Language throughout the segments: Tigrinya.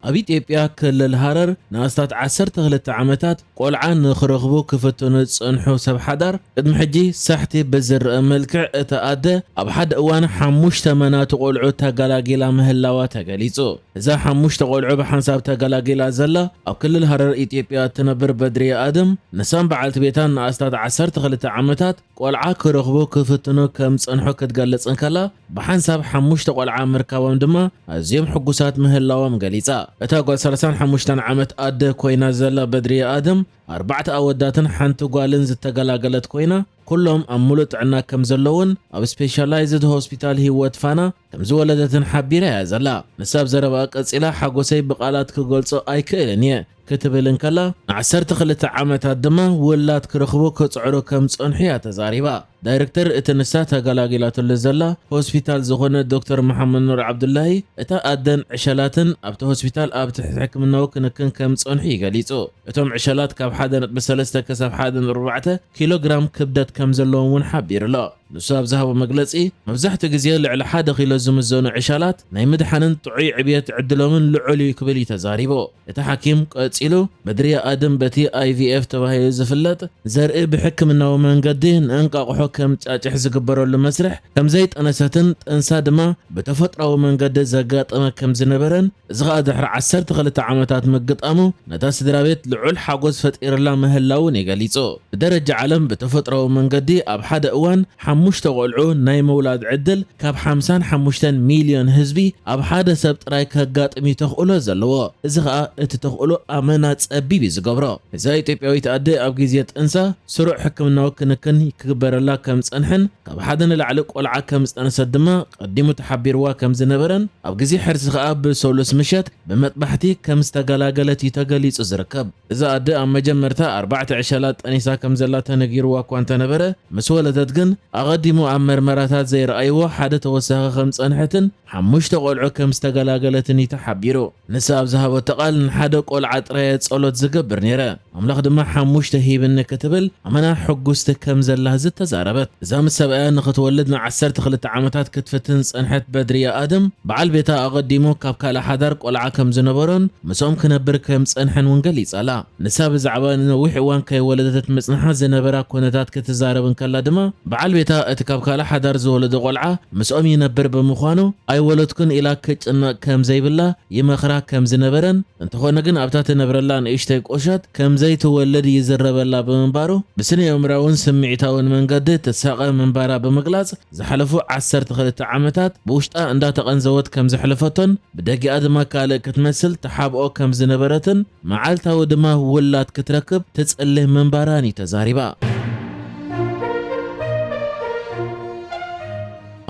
ኣብ ኢትዮጵያ ክልል ሃረር ንኣስታት ዓሰርተ ክልተ ዓመታት ቆልዓ ንኽረኽቡ ክፍትኑ ዝጸንሑ ሰብ ሓዳር፣ ቅድሚ ሕጂ ሳሕቲ ብዝረአ መልክዕ እታ ኣደ ኣብ ሓደ እዋን ሓሙሽተ መናቱ ቆልዑ ተገላጊላ ምህላዋ ተገሊጹ። እዛ ሓሙሽተ ቆልዑ ብሓንሳብ ተገላጊላ ዘላ ኣብ ክልል ሃረር ኢትዮጵያ እትነብር በድርያ ኣደም፣ ንሳን በዓልቲ ቤታን ንኣስታት ዓሰርተ ክልተ ዓመታት ቆልዓ ክረኽቡ ክፍትኑ ከም ዝጸንሑ ክትገልጽ እንከላ፣ ብሓንሳብ ሓሙሽተ ቆልዓ ምርካቦም ድማ ኣዝዮም ሕጉሳት ምህላዎም ገሊጻ። እታ ጓል ሰላሳን ሓሙሽተን ዓመት ኣደ ኮይና ዘላ በድርያ ኣደም፣ ኣርባዕተ ኣወዳትን ሓንቲ ጓልን ዝተገላገለት ኮይና፣ ኩሎም ኣብ ሙሉእ ጥዕና ከም ዘለውን ኣብ ስፔሻላይዝድ ሆስፒታል ህይወት ፋና ከም ዝወለደትን ሓቢራ እያ ዘላ። ንሳ ኣብ ዘረባኣ ቀጺላ፣ ሓጎሰይ ብቓላት ክገልጾ ኣይክእልን እየ ክትብል እንከላ፣ ንዓሰርተ ክልተ ዓመታት ድማ ውላድ ክረኽቡ ክጽዕሩ ከም ዝጸንሑ እያ ተዛሪባ። ዳይሬክተር እቲ ንሳ ተገላጊላትሉ ዘላ ሆስፒታል ዝኾነ ዶክተር መሓመድ ኑር ዓብዱላሂ፣ እታ ኣደን ዕሸላትን ኣብቲ ሆስፒታል ኣብ ትሕቲ ሕክምናዊ ክንክን ከም ዝጸንሑ እዩ ገሊጹ። እቶም ዕሸላት ካብ ሓደ ነጥቢ ሰለስተ ክሳብ ሓደ ነጥቢ ኣርባዕተ ኪሎ ግራም ክብደት ከም ዘለዎም እውን ሓቢሩ ኣሎ። ንሱ ኣብ ዝሃቦ መግለጺ፣ መብዛሕትኡ ግዜ ልዕሊ ሓደ ኪሎ ዝምዘኑ ዕሻላት ናይ ምድሓንን ጥዑይ ዕብየት ዕድሎምን ልዑል እዩ ክብል እዩ ተዛሪቡ። እቲ ሓኪም ቀጺሉ፣ በድርያ ኣደም በቲ ኣይ ቪ ኤፍ ተባሂሉ ዝፍለጥ ዘርኢ ብሕክምናዊ መንገዲ ንእንቃቑሖ ከም ጫጭሕ ዝግበረሉ መስርሕ ከም ዘይጠነሰትን ጥንሳ ድማ ብተፈጥሮኣዊ መንገዲ ዘጋጠመ ከም ዝነበረን፣ እዚ ኸኣ ድሕሪ ዓሰርተ ክልተ ዓመታት ምግጣሙ ነታ ስድራ ቤት ልዑል ሓጎስ ፈጢርላ ምህላውን እዩ ገሊጹ። ብደረጃ ዓለም ብተፈጥሮኣዊ መንገዲ ኣብ ሓደ እዋን ሓሙሽተ ቆልዑ ናይ ምውላድ ዕድል ካብ ሓምሳን ሓሙሽተን ሚልዮን ህዝቢ ኣብ ሓደ ሰብ ጥራይ ከጋጥም እዩ ተኽእሎ ዘለዎ። እዚ ኸኣ እቲ ተኽእሎ ኣመና ጸቢብ እዩ ዝገብሮ። እዛ ኢትዮጵያዊት ኣደ ኣብ ግዜ ጥንሳ ስሩዕ ሕክምናዊ ክንክን ክግበረላ ከም ዝጸንሐን ካብ ሓደ ንላዕሊ ቆልዓ ከም ዝጠነሰት ድማ ቀዲሙ ተሓቢርዋ ከም ዝነበረን፣ ኣብ ግዜ ሕርሲ ኸኣ ብሰሉስ ምሸት ብመጥባሕቲ ከም ዝተገላገለት እዩ ተገሊጹ ዝርከብ። እዛ ኣደ ኣብ መጀመርታ ኣርባዕተ ዕሸላት ጠኒሳ ከም ዘላ ተነጊርዋ እኳ እንተነበረ፣ ምስ ወለደት ግን ኣቐዲሙ ኣብ መርመራታት ዘይረኣይዎ ሓደ ተወሳኺ ከም ዝጸንሐትን ሓሙሽተ ቆልዑ ከም ዝተገላገለትን እዩ ተሓቢሩ። ንሳ ኣብ ዝሃበቶ ቃል፣ "ንሓደ ቆልዓ ጥራይ እየ ጸሎት ዝገብር ነይረ፣ ኣምላኽ ድማ ሓሙሽተ ሂብኒ" ክትብል ኣመና ሕጉስቲ ከም ዘላ ዝተዛረበት እዛ ምስ ሰብኣያ ንኽትወልድ ንዓሰርተ ክልተ ዓመታት ክትፍትን ዝጸንሐት በድርያ ኣደም፣ በዓል ቤታ ኣቐዲሙ ካብ ካልእ ሓዳር ቆልዓ ከም ዝነበሮን ምስኦም ክነብር ከም ዝጸንሐን እውን ገሊጻ ኣላ። ንሳ ብዛዕባ ንነዊሕ እዋን ከይወለደት ምጽንሓ ዝነበራ ኩነታት ክትዛረብ እንከላ ድማ፣ በዓል ቤታ እቲ ካብ ካልእ ሓዳር ዝወለዶ ቆልዓ ምስኦም ይነብር ብምዃኑ፣ ኣይወለድኩን ኢላ ክትጭነቕ ከም ዘይብላ ይመኽራ ከም ዝነበረን፣ እንተኾነ ግን ኣብታ ትነብረላ ንእሽተይ ቁሸት ከም ዘይትወልድ ይዝረበላ ብምንባሩ፣ ብስነ ኣእምራውን ስምዒታውን መንገዲ ትሳቐ ምንባራ ብምግላጽ፣ ዝሓለፉ ዓሰርተ ክልተ ዓመታት ብውሽጣ እንዳተቐንዘወት ከም ዘሕለፈቶን፣ ብደጊኣ ድማ ካልእ ክትመስል ትሓብኦ ከም ዝነበረትን፣ መዓልታዊ ድማ ውላድ ክትረክብ ትጽሊ ምንባራን እዩ ተዛሪባ።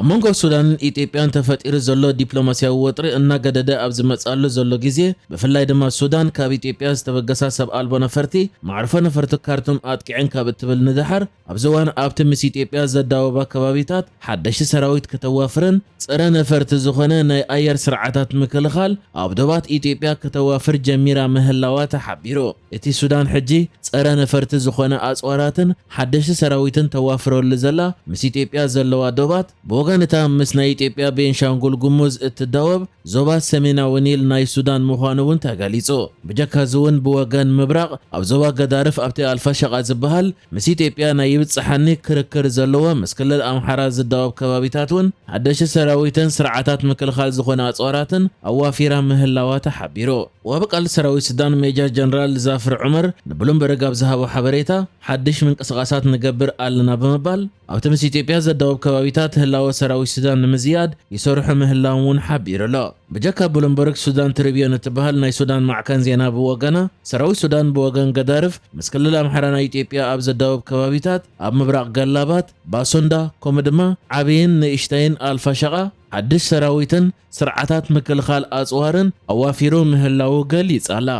ኣብ መንጎ ሱዳንን ኢትዮጵያን ተፈጢሩ ዘሎ ዲፕሎማስያዊ ወጥሪ እናገደደ ኣብ ዝመጽኣሉ ዘሎ ግዜ፣ ብፍላይ ድማ ሱዳን ካብ ኢትዮጵያ ዝተበገሳ ሰብ ኣልቦ ነፈርቲ፣ መዕርፎ ነፈርቲ ካርቱም ኣጥቂዐን ካብ እትብል ንደሓር፣ ኣብዚ እዋን ኣብቲ ምስ ኢትዮጵያ ዘዳወባ ከባቢታት ሓደሽቲ ሰራዊት ከተዋፍርን፣ ጸረ ነፈርቲ ዝኾነ ናይ ኣየር ስርዓታት ምክልኻል ኣብ ዶባት ኢትዮጵያ ከተዋፍር ጀሚራ ምህላዋ ተሓቢሩ። እቲ ሱዳን ሕጂ ጸረ ነፈርቲ ዝኾነ ኣጽዋራትን ሓደሽቲ ሰራዊትን ተዋፍረሉ ዘላ፣ ምስ ኢትዮጵያ ዘለዋ ዶባት፣ ብወገን እታ ምስ ናይ ኢትዮጵያ ቤንሻንጉል ጉሙዝ እትዳወብ ዞባ ሰሜናዊ ኒል ናይ ሱዳን ምዃኑ እውን ተገሊጹ። ብጀካ እዚ እውን ብወገን ምብራቕ ኣብ ዞባ ገዳርፍ ኣብቲ ኣልፋሸቃ ዝበሃል ምስ ኢትዮጵያ ናይ ይብጽሓኒ ክርክር ዘለዎ ምስ ክልል ኣምሓራ ዝዳወብ ከባቢታት እውን ሓደሽቲ ሰራዊትን ስርዓታት ምክልኻል ዝኾነ ኣጽዋራትን ኣዋፊራ ምህላዋ ተሓቢሩ። ወሃቢ ቃል ሰራዊት ሱዳን ሜጀር ጀነራል ዛፍር ዑመር ንብሉምበርግ ኣብ ዝሃቦ ሓበሬታ፣ ሓድሽ ምንቅስቓሳት ንገብር ኣለና ብምባል፣ ኣብቲ ምስ ኢትዮጵያ ዘዳወብ ከባቢታት ህላወ ሰራዊት ሱዳን ንምዝያድ ይሰርሑ ምህላዎም እውን ሓቢሩ ኣሎ። ብጀካ ብሉምበርግ፣ ሱዳን ትሪቢዮን እትበሃል ናይ ሱዳን ማዕከን ዜና ብወገና፣ ሰራዊት ሱዳን ብወገን ገዳርፍ ምስ ክልል ኣምሓራ ናይ ኢትዮጵያ ኣብ ዘዳወብ ከባቢታት ኣብ ምብራቕ ገላባት፣ ባሶንዳ፣ ከምኡ ድማ ዓብይን ንእሽተይን ኣልፋሸቃ ሓድሽ ሰራዊትን ስርዓታት ምክልኻል ኣጽዋርን ኣዋፊሩ ምህላዉ ገሊጻ ኣላ።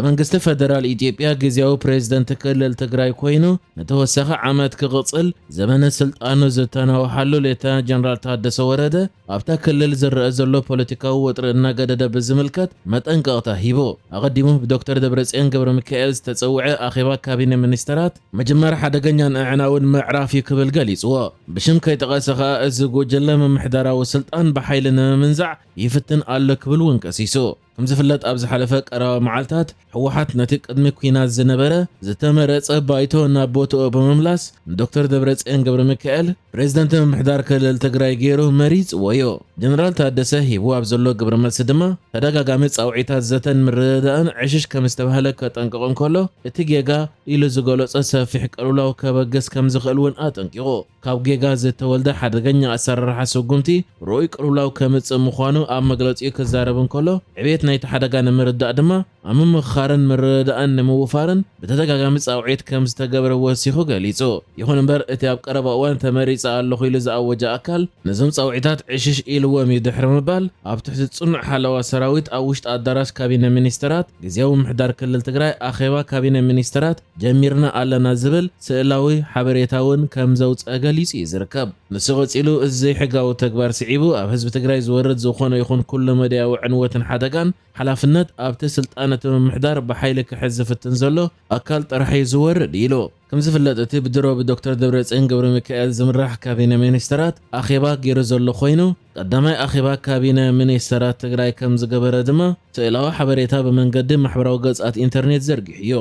መንግስቲ ፈደራል ኢትዮጵያ ግዜያዊ ፕሬዝደንት ክልል ትግራይ ኮይኑ ንተወሰኸ ዓመት ክቕጽል ዘመነ ስልጣኑ ዝተናውሓሉ ሌተና ጀነራል ታደሰ ወረደ፣ ኣብታ ክልል ዝረአ ዘሎ ፖለቲካዊ ወጥሪ እናገደደ ብዝምልከት መጠንቀቕታ ሂቡ። ኣቐዲሙ ብዶክተር ደብረጽዮን ገብረ ሚካኤል ዝተጸውዐ ኣኼባ ካቢነ ሚኒስተራት፣ መጀመሪ ሓደገኛን ኣዕናውን ምዕራፍ እዩ ክብል ገሊጽዎ። ብሽም ከይጠቐሰ ከኣ፣ እዚ ጉጅለ ምምሕዳራዊ ስልጣን ብሓይሊ ንምምንዛዕ ይፍትን ኣሎ ክብል እውን ከሲሱ። ከም ዝፍለጥ፣ ኣብ ዝሓለፈ ቀረባ መዓልታት፣ ህወሓት ነቲ ቅድሚ ኲናት ዝነበረ ዝተመረጸ ባይቶ ናብ ቦትኡ ብምምላስ፣ ንዶክተር ደብረጽዮን ገብረ ሚካኤል ፕሬዝደንት ምምሕዳር ክልል ትግራይ ገይሩ መሪጽዎ እዩ። ጀነራል ታደሰ ሂቡ ኣብ ዘሎ ግብረ መልሲ ድማ፣ ተደጋጋሚ ጻውዒታት ዘተን ምርድዳእን ዕሽሽ ከም ዝተባህለ ከጠንቅቕ እንከሎ፣ እቲ ጌጋ ኢሉ ዝገለጾ ሰፊሕ ቅልውላው ከበግስ ከም ዝኽእል እውን ኣጠንቂቑ። ካብ ጌጋ ዝተወልደ ሓደገኛ ኣሰራርሓ ስጉምቲ ርኡይ ቅልውላው ከምጽእ ምዃኑ ኣብ መግለጺኡ ክዛረብ እንከሎ፣ ዕቤት ናይቲ ሓደጋ ንምርዳእ ድማ ኣብ ምምኽኻርን ምርድዳእን ንምውፋርን ብተደጋጋሚ ጻውዒት ከም ዝተገብረ ወሲኹ ገሊጹ። ይኹን እምበር፣ እቲ ኣብ ቀረባ እዋን ተመሪጸ ኣለኹ ኢሉ ዝኣወጀ ኣካል፣ ነዞም ጻውዒታት ዕሽሽ ኢልዎም እዩ ድሕሪ ምባል፣ ኣብ ትሕቲ ጽኑዕ ሓለዋ ሰራዊት ኣብ ውሽጢ ኣዳራሽ ካቢነ ሚኒስተራት ግዝያዊ ምምሕዳር ክልል ትግራይ ኣኼባ ካቢነ ሚኒስተራት ጀሚርና ኣለና ዝብል ስእላዊ ሓበሬታ እውን ከም ዘውጽአ ገሊጹ እዩ ዝርከብ። ንሱ ቀጺሉ፣ እዚ ዘይሕጋዊ ተግባር ስዒቡ ኣብ ህዝቢ ትግራይ ዝወርድ ዝኾነ ይኹን ኩሉ መዳያዊ ዕንወትን ሓደጋን ሓላፍነት ኣብቲ ስልጣን እቲ ምምሕዳር ብሓይሊ ክሕዝ ዝፍትን ዘሎ ኣካል ጥራሕ እዩ ዝወርድ ኢሉ። ከም ዝፍለጥ፣ እቲ ብድሮ ብዶክተር ደብረጽዮን ገብረ ሚካኤል ዝምራሕ ካቢነ ሚኒስተራት ኣኼባ ገይሩ ዘሎ ኮይኑ፣ ቀዳማይ ኣኼባ ካቢነ ሚኒስተራት ትግራይ ከም ዝገበረ ድማ ስእላዊ ሓበሬታ ብመንገዲ ማሕበራዊ ገጻት ኢንተርኔት ዘርጊሑ እዩ።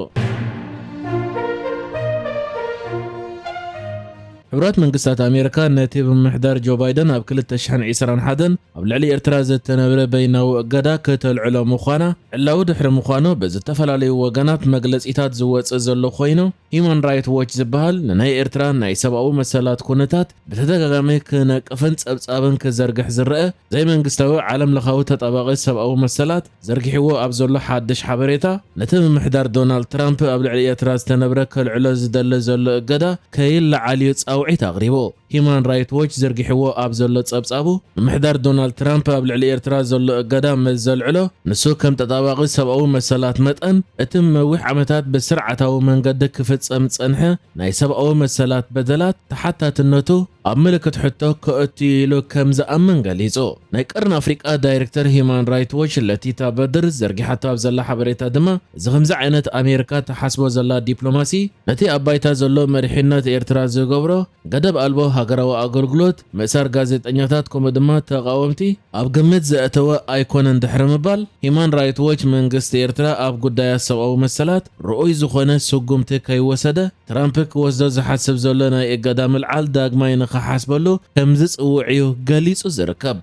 ሕቡራት መንግስታት ኣሜሪካ ነቲ ብምምሕዳር ጆ ባይደን ኣብ ክልተ ሽሕን ዕስራን ሓደን ኣብ ልዕሊ ኤርትራ ዝተነብረ በይናዊ እገዳ ከተልዕሎ ምዃና ዕላዊ ድሕሪ ምዃኑ ብዝተፈላለዩ ወገናት መግለጺታት ዝወጽእ ዘሎ ኮይኑ፣ ሂዩማን ራይት ዎች ዝበሃል ንናይ ኤርትራ ናይ ሰብኣዊ መሰላት ኩነታት ብተደጋጋሚ ክነቅፍን ጸብጻብን ክዘርግሕ ዝረአ ዘይመንግስታዊ ዓለም ለኻዊ ተጣባቒ ሰብኣዊ መሰላት ዘርጊሕዎ ኣብ ዘሎ ሓድሽ ሓበሬታ፣ ነቲ ምምሕዳር ዶናልድ ትራምፕ ኣብ ልዕሊ ኤርትራ ዝተነብረ ከልዕሎ ዝደለ ዘሎ እገዳ ከይለዓል እዩ ጻውዒት ኣቕሪቡ። ሂዩማን ራይት ዎች ዘርጊሕዎ ኣብ ዘሎ ጸብጻቡ፣ ምምሕዳር ዶናልድ ትራምፕ ኣብ ልዕሊ ኤርትራ ዘሎ እገዳ ምስ ዘልዕሎ፣ ንሱ ከም ተጣባቒ ሰብኣዊ መሰላት መጠን፣ እቲ ነዊሕ ዓመታት ብስርዓታዊ መንገዲ ክፍጸም ዝጸንሐ ናይ ሰብኣዊ መሰላት በደላት ተሓታትነቱ ኣብ ምልክት ሕቶ ከእቱ ኢሉ ከም ዝኣምን ገሊጹ። ናይ ቀርኒ ኣፍሪቃ ዳይሬክተር ሂዩማን ራይት ዎች ለቲታ በድር ዘርጊሓቶ ኣብ ዘላ ሓበሬታ ድማ፣ እዚ ከምዚ ዓይነት ኣሜሪካ ትሓስቦ ዘላ ዲፕሎማሲ፣ ነቲ ኣብ ባይታ ዘሎ መሪሕነት ኤርትራ ዝገብሮ ገደብ ኣልቦ ሃገራዊ ኣገልግሎት፣ ምእሳር ጋዜጠኛታት፣ ከምኡ ድማ ተቓወምቲ ኣብ ግምት ዘእተወ ኣይኮነን ድሕሪ ምባል፣ ሂዩማን ራይት ዎች መንግስቲ ኤርትራ ኣብ ጉዳያት ሰብኣዊ መሰላት ርኡይ ዝኾነ ስጉምቲ ከይወሰደ፣ ትራምፕ ክወስዶ ዝሓስብ ዘሎ ናይ እገዳ ምልዓል ዳግማይ ንኽሓስበሉ ከም ዝጽውዕ እዩ ገሊጹ ዝርከብ።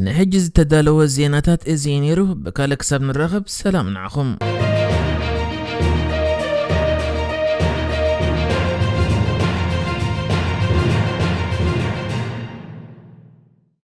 ንሕጂ ዝተዳለወ ዜናታት እዚ እዩ ነይሩ። ብካልእ ክሳብ ንራኸብ፣ ሰላም ንዓኹም።